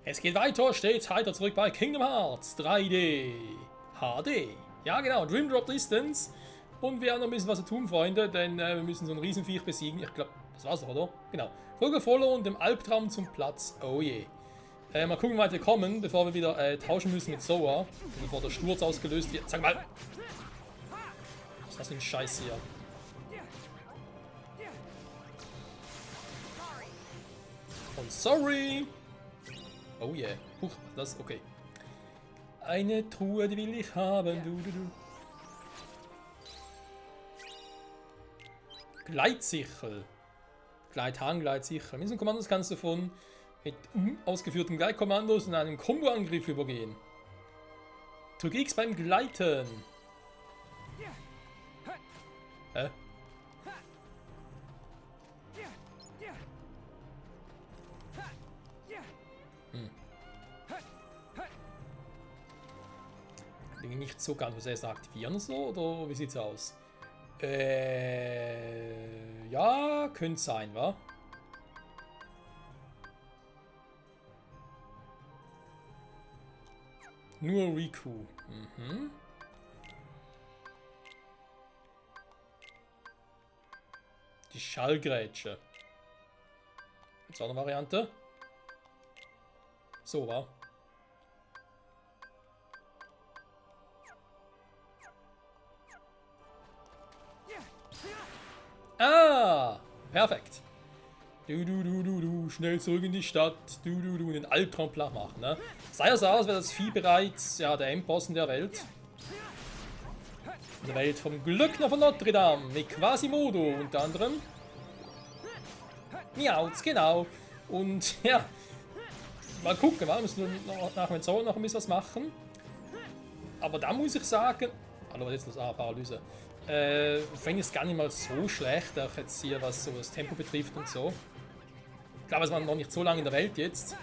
Es geht weiter, stets heiter zurück bei Kingdom Hearts 3D HD. Ja genau, Dream Drop Distance. Und wir haben noch ein bisschen was zu tun, Freunde, denn wir müssen so ein Riesenviech besiegen. Ich glaube, das war's doch, oder? Genau. Folge Follow und dem Albtraum zum Platz. Oh je. Mal gucken, wie weit wir kommen, bevor wir wieder tauschen müssen mit Zoa. Bevor der Sturz ausgelöst wird. Sag mal! Was ist das für ein Scheiß hier? Und sorry! Oh yeah. Huch, das ist okay. Eine Truhe, die will ich haben. Du. Gleitsichel. Gleithang, Gleitsichel. Mit diesen Kommandos kannst du von mit ausgeführten Gleitkommandos in einen Komboangriff übergehen. Drück X beim Gleiten. Hä? Klingt nicht so ganz, was er sagt, aktivieren so, oder wie sieht's aus? Ja, könnte sein, wa? Nur Riku. Mhm. Die Schallgrätsche. Gibt's auch eine Variante? So, wa? Ah, perfekt. Du, schnell zurück in die Stadt. Du, den Albtraum platt machen, ne? Sah ja so aus, wäre das Vieh bereits, ja, der Endboss in der Welt. In der Welt vom Glöckner von Notre Dame, mit Quasimodo unter anderem. Miauz, genau. Und, ja, mal gucken, wir müssen nach dem Zorn noch ein bisschen was machen. Aber da muss ich sagen, hallo, jetzt noch Paralyse. Fände ich es gar nicht mal so schlecht, auch jetzt hier, was so das Tempo betrifft und so. Ich glaube, es war noch nicht so lange in der Welt jetzt.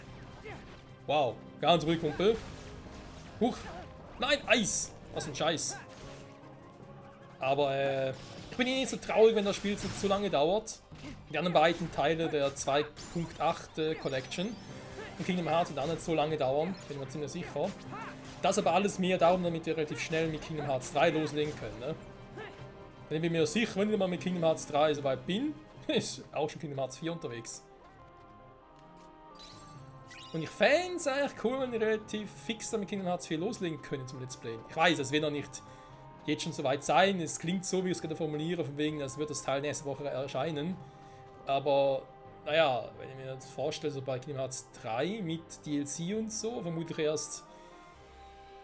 Wow, ganz ruhig, Kumpel. Huch, nein, Eis! Was ein Scheiß. Aber ich bin nicht so traurig, wenn das Spiel so lange dauert. Die anderen beiden Teile der 2.8 Collection von Kingdom Hearts werden nicht so lange dauern, bin ich mir ziemlich sicher. Das aber alles mehr darum, damit wir relativ schnell mit Kingdom Hearts 3 loslegen können. Ne? Denn ich bin mir sicher, wenn ich mal mit Kingdom Hearts 3 soweit bin, ist auch schon Kingdom Hearts 4 unterwegs. Und ich fände es eigentlich cool, wenn wir relativ fix mit Kingdom Hearts 4 loslegen können zum Let's Play. Ich weiß, es wird noch nicht jetzt schon soweit sein. Es klingt so, wie ich es gerade formuliere, von wegen, das wird das Teil nächste Woche erscheinen. Aber, naja, wenn ich mir das vorstelle, so bei Kingdom Hearts 3 mit DLC und so, vermutlich erst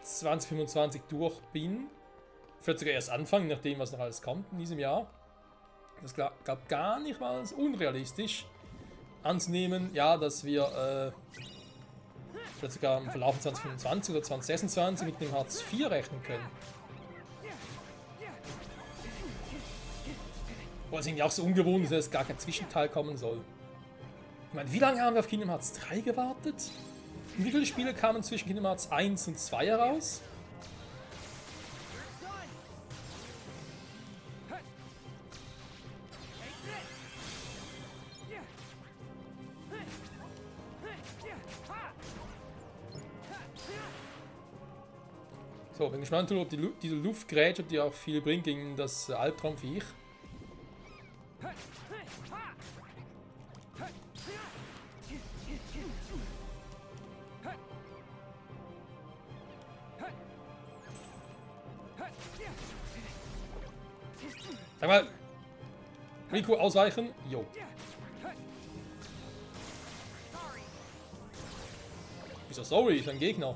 2025 durch bin. Vielleicht sogar erst anfangen, nachdem was noch alles kommt in diesem Jahr. Das gab gar nicht mal so unrealistisch anzunehmen, ja, dass wir vielleicht sogar im Verlauf von 2025 oder 2026 mit dem Hartz 4 rechnen können. Aber es ist irgendwie auch so ungewohnt, dass es gar kein Zwischenteil kommen soll. Ich meine, wie lange haben wir auf Kingdom Hearts 3 gewartet? Und wie viele Spiele kamen zwischen Kingdom Hearts 1 und 2 heraus? So, bin gespannt, ob diese Luftgrätsche, die auch viel bringt gegen das Albtraumviech. Sag mal! Riku, ausweichen! Jo. Wieso sorry, ist ein Gegner.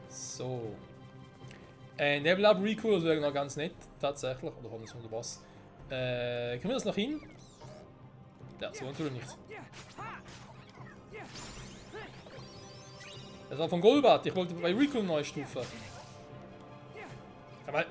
So. Level Up Riku, das wäre noch ganz nett, tatsächlich. Oder haben wir so was? Können wir das noch hin? Ja, so natürlich nicht. Das war von Golbat, ich wollte bei Riku eine neue Stufe. Aber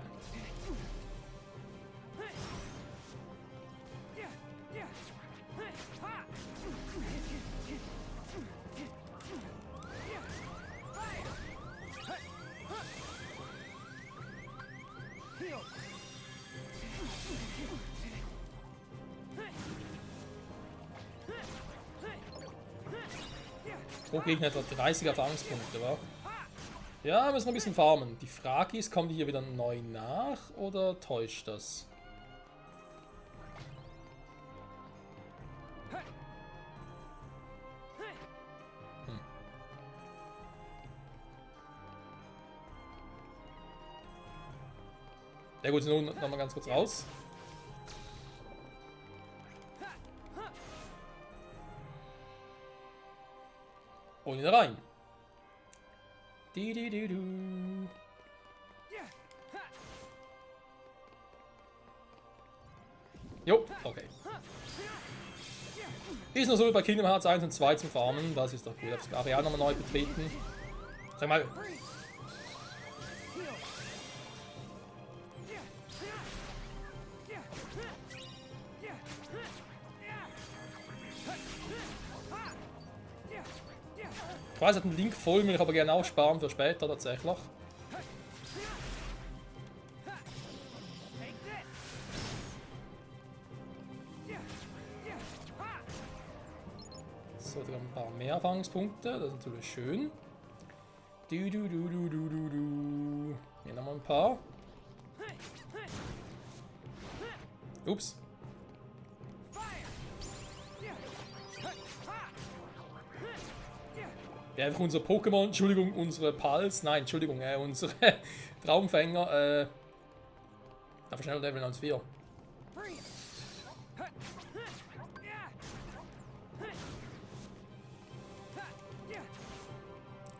Pro Gegner etwa 30 Erfahrungspunkte, wa? Ja, müssen wir ein bisschen farmen. Die Frage ist, kommen die hier wieder neu nach oder täuscht das? Ja gut, nun nochmal ganz kurz raus. Und wieder rein. Jo, okay. Ist nur so wie bei Kingdom Hearts 1 und 2 zum Farmen. Das ist doch gut. Ich habe das Areal nochmal neu betreten. Sag mal. Ich weiß, hat einen Link voll, will ich aber gerne auch sparen für später tatsächlich. So, da haben wir ein paar mehr Erfahrungspunkte, das ist natürlich schön. Hier nochmal ein paar. Ups. Ja, einfach unser Pokémon, Entschuldigung, unsere Pals, nein, Entschuldigung, unsere Traumfänger, einfach schneller leveln als wir.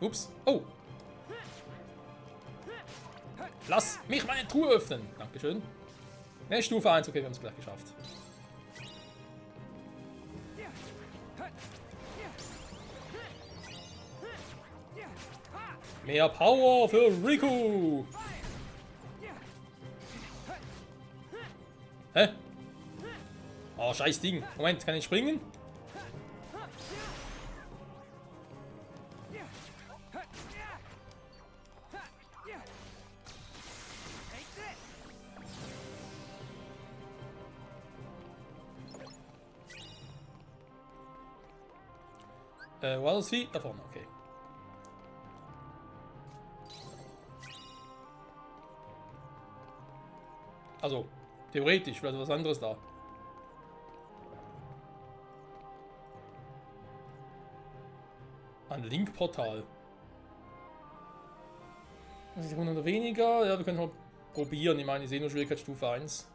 Ups, oh! Lass mich meine Truhe öffnen! Dankeschön. Ne, Stufe 1, okay, wir haben es gleich geschafft. Mehr Power für Riku! Hä? Oh, scheiß Ding. Moment, kann ich springen? War das Vieh? Da vorne, okay. Also, theoretisch, vielleicht was anderes da. Ein Link-Portal. 20 Sekunden oder weniger? Ja, wir können mal probieren. Ich meine, ich sehe nur Schwierigkeitsstufe 1.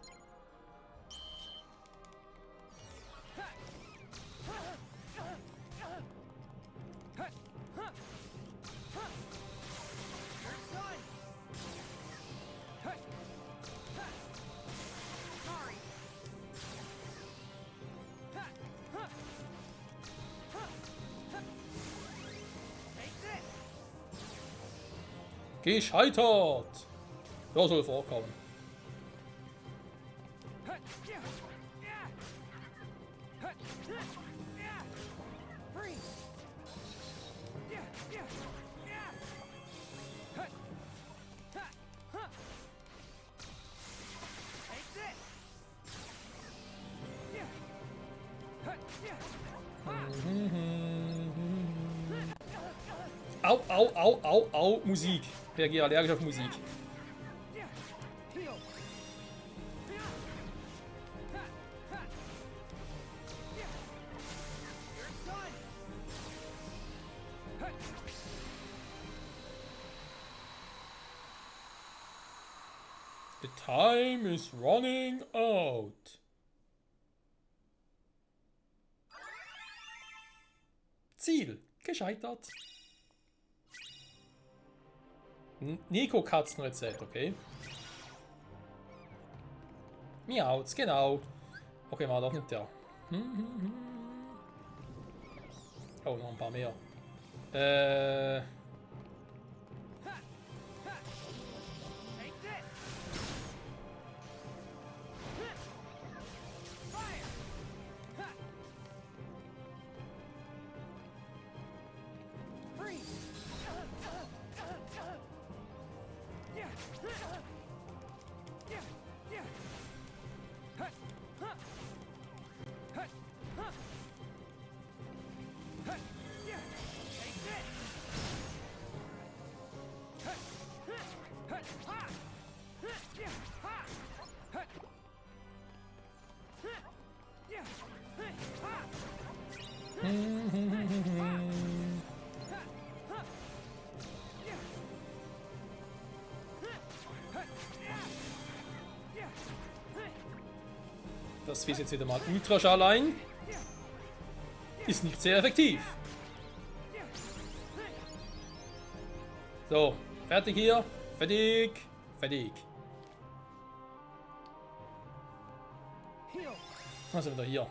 Gescheitert! Ja, soll vorkommen. Au, au, au, au, au, Musik. Ich reagiere allergisch auf Musik. The time is running out. Ziel gescheitert. Nico-Katzenrezept, okay. Miauts, genau. Okay, war doch nicht der. Oh, noch ein paar mehr. Das Vieh ist jetzt wieder mal Ultraschall ein. Ist nicht sehr effektiv. So, fertig hier. Fertig. Fertig. Also wieder hier.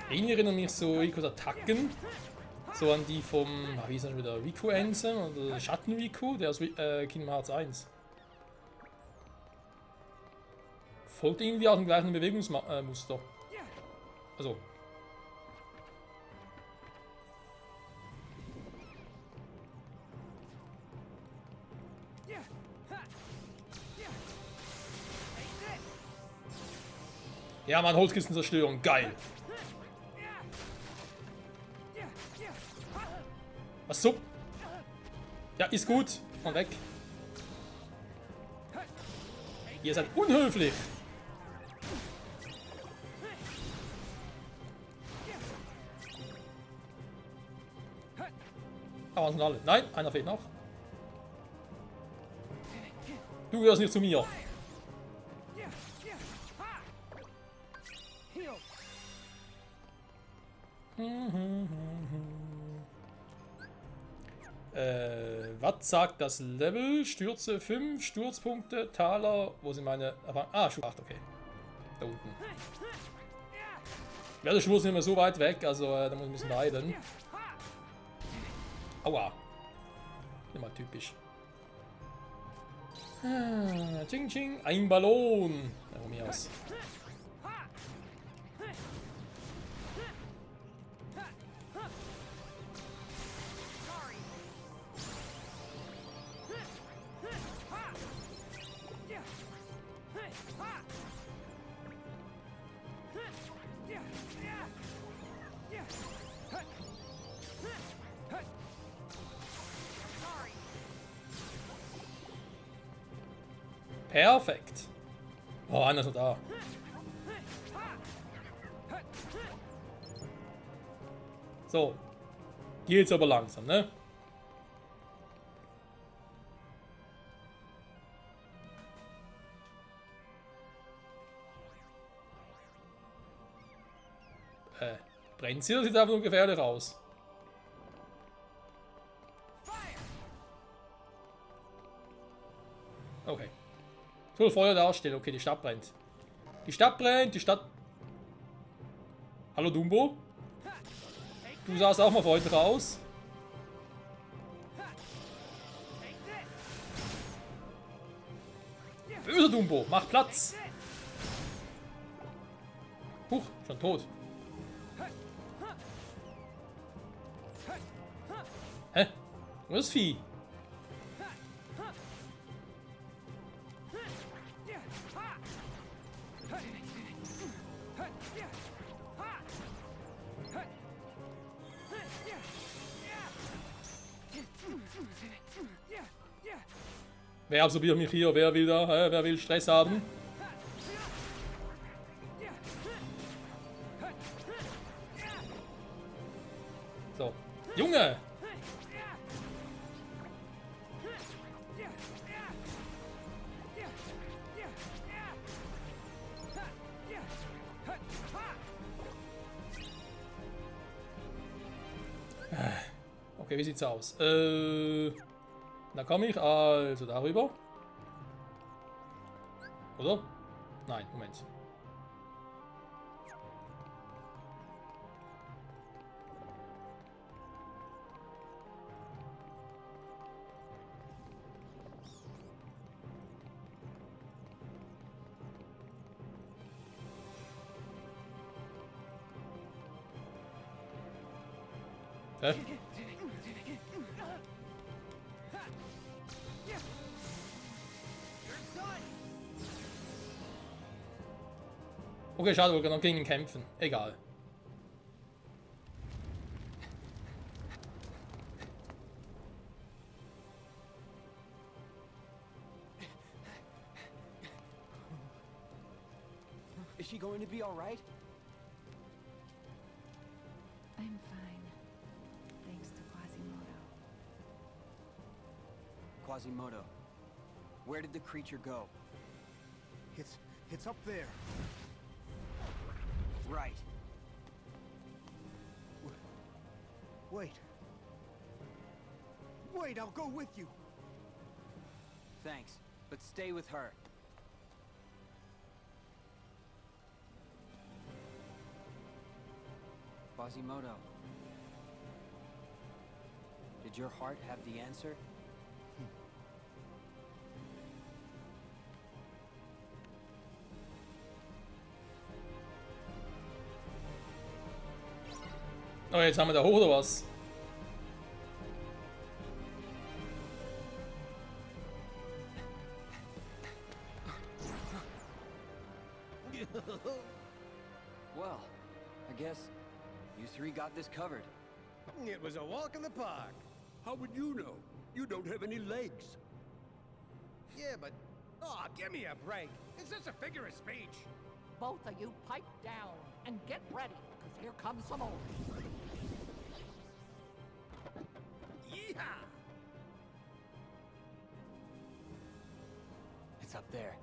Ich erinnere mich so Rikos Attacken, so an die vom, wie ist das wieder, Riku Ensen oder Schatten Riku, der aus Kingdom Hearts 1. Folgt irgendwie auch dem gleichen Bewegungsmuster. Also. Ja, Mann, Holzkistenzerstörung, geil. Was so? Ja, ist gut. Und weg. Ihr seid unhöflich. Aber sind alle. Nein, einer fehlt noch. Du gehörst nicht zu mir. Was sagt das Level? Stürze 5, Sturzpunkte, Taler. Wo sind meine... Ah, Schuh 8, okay. Da unten. Ja, der Schuh ist nicht mehr so weit weg, also da muss ich ein bisschen leiden. Aua. Immer typisch. Ching ching, ein Ballon. Ja, von mir aus. Perfekt. Oh, einer ist noch da. So. Hier jetzt aber langsam, ne? Brennt sie oder sieht einfach nur gefährlich aus? Okay. Soll Feuer darstellen. Okay, die Stadt brennt. Die Stadt brennt, die Stadt... Hallo Dumbo? Du sahst auch mal freundlich aus. Böser Dumbo, mach Platz! Huch, schon tot. Hä? Wo ist das Vieh? Wer absorbiert mich hier? Wer will da? Wer will Stress haben? So. Junge! Okay, wie sieht's aus? Da komme ich also darüber. Oder? Nein, Moment. Hä? Okay, schade, wir können noch gegen ihn kämpfen. Egal. Is she going to be all right? I'm fine. Thanks to Quasimodo. Quasimodo, where did the creature go? It's up there. Right. Wait. Wait, I'll go with you. Thanks, but stay with her. Quasimodo. Did your heart have the answer? Oh, jetzt haben wir da hoch oder was? Well, I guess you three got this covered. It was a walk in the park. How would you know? You don't have any legs. Yeah, but... Aw, give me a break. It's just a figure of speech. Both of you pipe down and get ready, because here comes some more. Yeehaw! It's up there.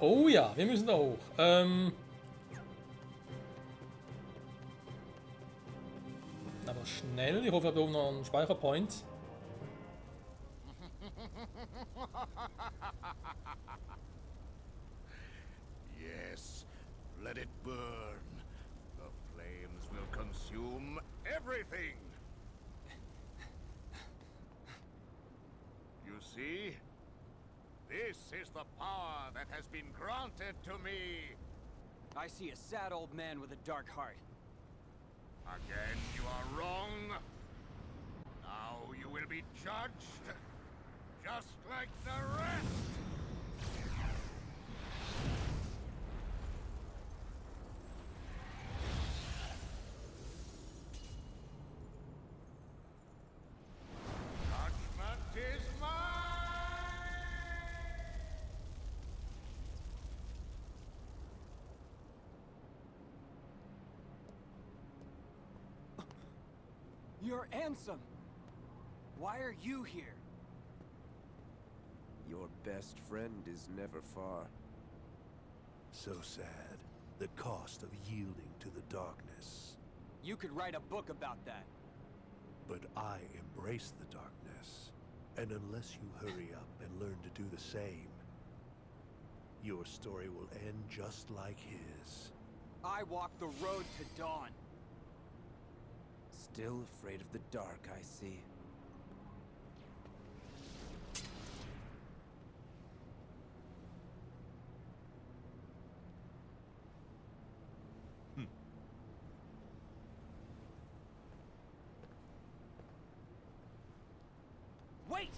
Oh ja, wir müssen da hoch. Aber schnell. Ich hoffe, wir haben oben noch einen Speicherpoint. Yes, let it burn. The flames will consume everything. You see? This is the power that has been granted to me. I see a sad old man with a dark heart. Again, you are wrong. Now you will be judged, just like the rest. Judgment is mine. You're Ansem! Why are you here? Your best friend is never far. So sad. The cost of yielding to the darkness. You could write a book about that. But I embrace the darkness. And unless you hurry up and learn to do the same, your story will end just like his. I walk the road to dawn. Still afraid of the dark, I see. Wait!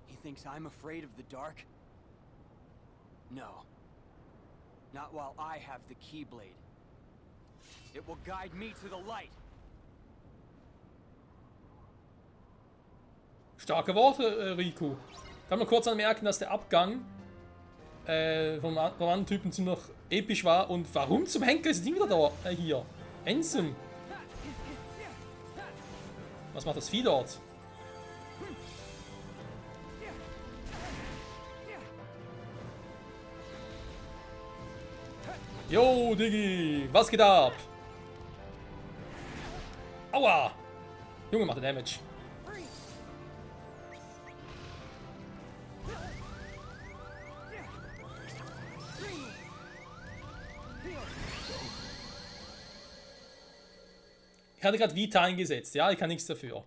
He thinks I'm afraid of the dark? No. Not while I have the Keyblade. It will guide me to the light. Starke Worte, Riku. Kann man kurz anmerken, dass der Abgang vom anderen Typen ziemlich episch war. Und warum zum Henker ist das Ding wieder da? Hier. Ansem. Was macht das Vieh dort? Yo, Diggi. Was geht ab? Aua. Junge, macht Damage. Ich hatte gerade Vita eingesetzt. Ja, ich kann nichts dafür.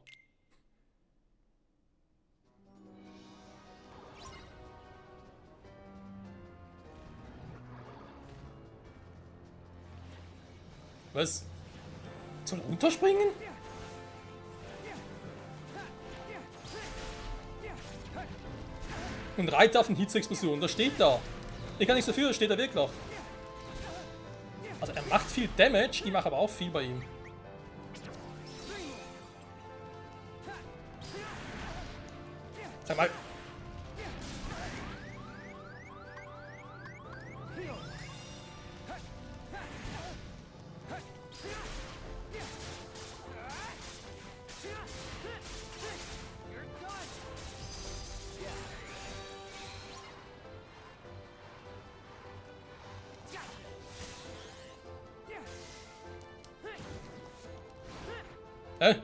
Was? Soll er runterspringen? Und reitet auf den Hitze-Explosion. Da steht da. Ich kann nichts dafür, da steht er wirklich. Also er macht viel Damage, ich mache aber auch viel bei ihm. Sag mal.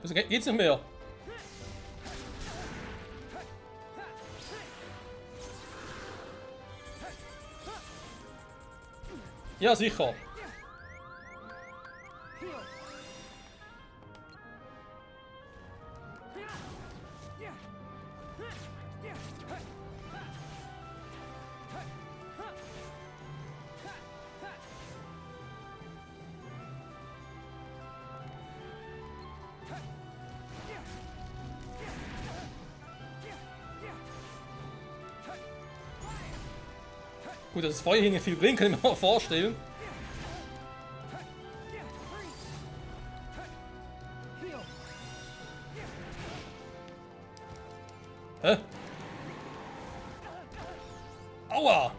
Das geht's nicht mehr. Ja, sicher. Gut, dass das Feuer hier nicht viel bringt, kann ich mir mal vorstellen. Hä? Aua!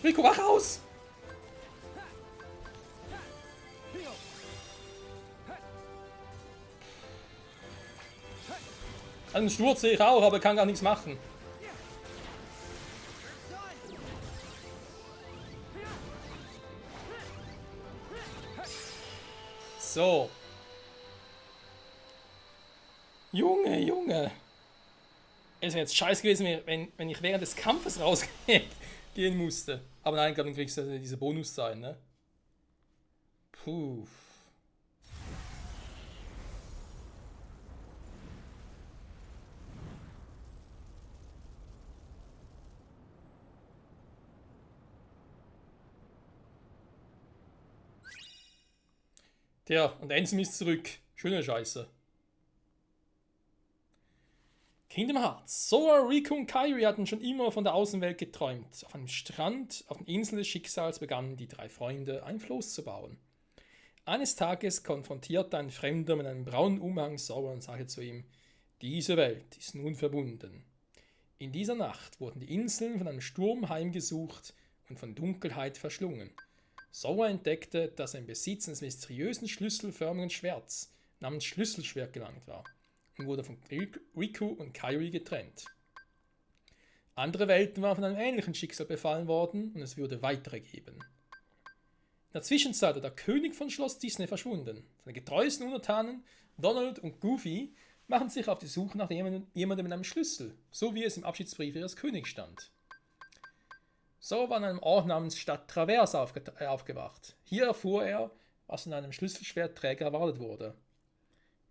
Rico, wach aus! Einen Sturz sehe ich auch, aber kann gar nichts machen. So. Junge, Junge. Es wäre jetzt scheiße gewesen, wenn ich während des Kampfes rausgehen musste. Aber nein, ich glaube, dann kriegst du diese Bonus sein, ne? Puh. Tja, und Ansem ist zurück. Schöne Scheiße. Kingdom Hearts. Sora, Riku und Kairi hatten schon immer von der Außenwelt geträumt. Auf einem Strand, auf den Inseln des Schicksals begannen die drei Freunde, ein Floß zu bauen. Eines Tages konfrontierte ein Fremder mit einem braunen Umhang Sora und sagte zu ihm: Diese Welt ist nun verbunden. In dieser Nacht wurden die Inseln von einem Sturm heimgesucht und von Dunkelheit verschlungen. Sora entdeckte, dass er im Besitz eines mysteriösen schlüsselförmigen Schwerts namens Schlüsselschwert gelangt war und wurde von Riku und Kairi getrennt. Andere Welten waren von einem ähnlichen Schicksal befallen worden und es würde weitere geben. In der Zwischenzeit war der König von Schloss Disney verschwunden. Seine getreuesten Untertanen, Donald und Goofy, machen sich auf die Suche nach jemandem mit einem Schlüssel, so wie es im Abschiedsbrief ihres Königs stand. So war an einem Ort namens Stadt Travers aufgewacht. Hier erfuhr er, was von einem Schlüsselschwertträger erwartet wurde.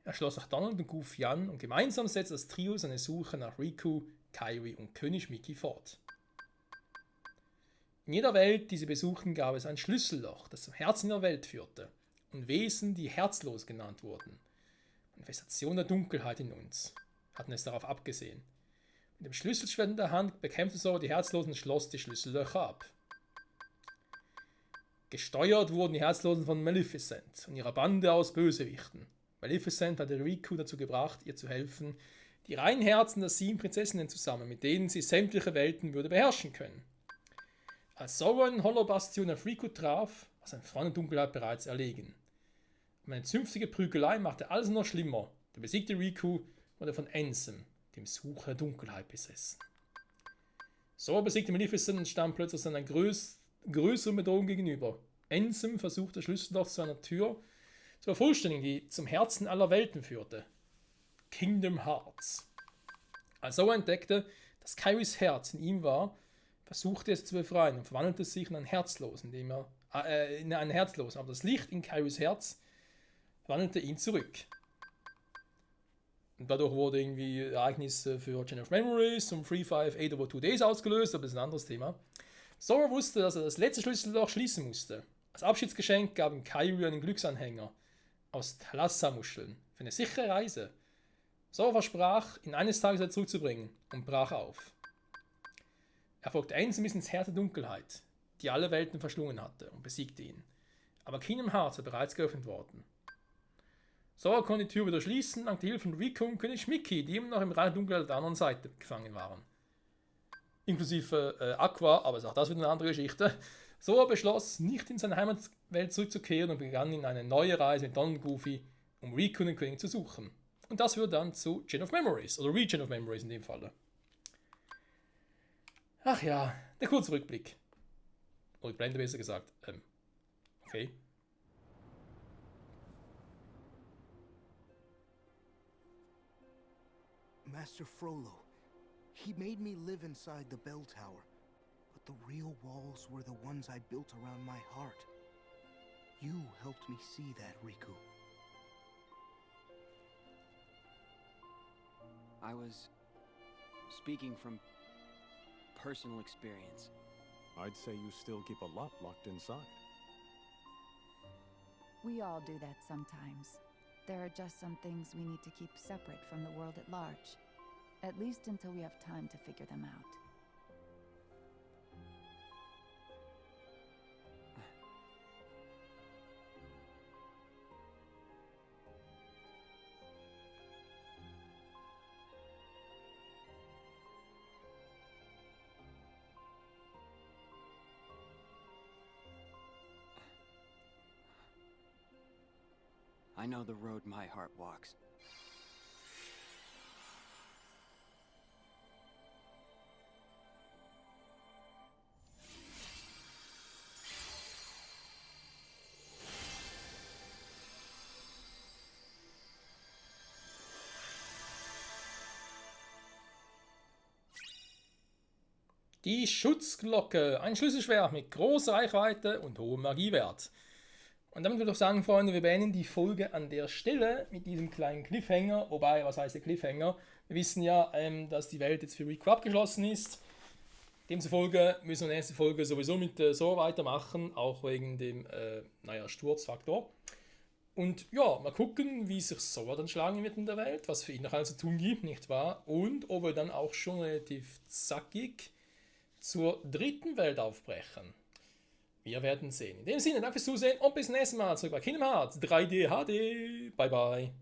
Er schloss sich Donald und Goofy an und gemeinsam setzte das Trio seine Suche nach Riku, Kairi und König Mickey fort. In jeder Welt, die sie besuchten, gab es ein Schlüsselloch, das zum Herzen der Welt führte, und Wesen, die herzlos genannt wurden. Manifestation der Dunkelheit in uns, hatten es darauf abgesehen. Mit dem Schlüsselschwert in der Hand bekämpfte Sora die Herzlosen und schloss die Schlüssellöcher ab. Gesteuert wurden die Herzlosen von Maleficent und ihrer Bande aus Bösewichten. Maleficent hatte Riku dazu gebracht, ihr zu helfen, die reinen Herzen der 7 Prinzessinnen zu sammeln, mit denen sie sämtliche Welten würde beherrschen können. Als Sora in Hollow-Bastion auf Riku traf, war sein Freund in Dunkelheit bereits erlegen. Und eine zünftige Prügelei machte alles noch schlimmer. Der besiegte Riku wurde von Ansem, dem Sucher der Dunkelheit, besessen. Sora besiegte Maleficent und stand plötzlich einer größeren Bedrohung gegenüber. Ansem versuchte das Schlüsselloch zu einer Tür zu vervollständigen, die zum Herzen aller Welten führte. Kingdom Hearts. Als Sora entdeckte, dass Kairis Herz in ihm war, versuchte er es zu befreien und verwandelte sich in einen Herzlosen, aber das Licht in Kairis Herz verwandelte ihn zurück. Und dadurch wurde irgendwie Ereignisse für Chain of Memories und 358 over 2 Days ausgelöst, aber das ist ein anderes Thema. Sora wusste, dass er das letzte Schlüsselloch schließen musste. Als Abschiedsgeschenk gab ihm Kairi einen Glücksanhänger aus Thalassa-Muscheln für eine sichere Reise. Sora versprach, ihn eines Tages wieder zurückzubringen und brach auf. Er folgte Ansem bis ins Herz der Dunkelheit, die alle Welten verschlungen hatte, und besiegte ihn. Aber Kingdom Hearts war bereits geöffnet worden. Sora konnte die Tür wieder schließen, dank der Hilfe von Riku und König Mickey, die immer noch im Reich der Dunkelheit auf der anderen Seite gefangen waren. Inklusive Aqua, aber ist auch das wieder eine andere Geschichte. Sora beschloss, nicht in seine Heimatwelt zurückzukehren und begann in eine neue Reise mit Donald und Goofy, um Riku und den König zu suchen. Und das führte dann zu Chain of Memories, oder Region of Memories in dem Falle. Ach ja, der kurze Rückblick. Rückblende besser gesagt. Okay. Master Frollo, he made me live inside the bell tower, but the real walls were the ones I built around my heart. You helped me see that, Riku. I was speaking from personal experience. I'd say you still keep a lot locked inside. We all do that sometimes. There are just some things we need to keep separate from the world at large. At least until we have time to figure them out. I know the road my heart walks. Die Schutzglocke, ein Schlüsselschwert mit großer Reichweite und hohem Magiewert. Und damit würde ich sagen, Freunde, wir beenden die Folge an der Stelle mit diesem kleinen Cliffhanger. Wobei, was heißt der Cliffhanger? Wir wissen ja, dass die Welt jetzt für Riku abgeschlossen ist. Demzufolge müssen wir nächste Folge sowieso mit Sora weitermachen, auch wegen dem Sturzfaktor. Und ja, mal gucken, wie sich Sora dann schlagen wird in der Welt, was für ihn noch alles zu tun gibt, nicht wahr? Und ob wir dann auch schon relativ zackig zur dritten Welt aufbrechen. Wir werden sehen. In dem Sinne, danke fürs Zusehen und bis zum nächsten Mal zurück bei Kingdom Hearts 3D HD. Bye bye.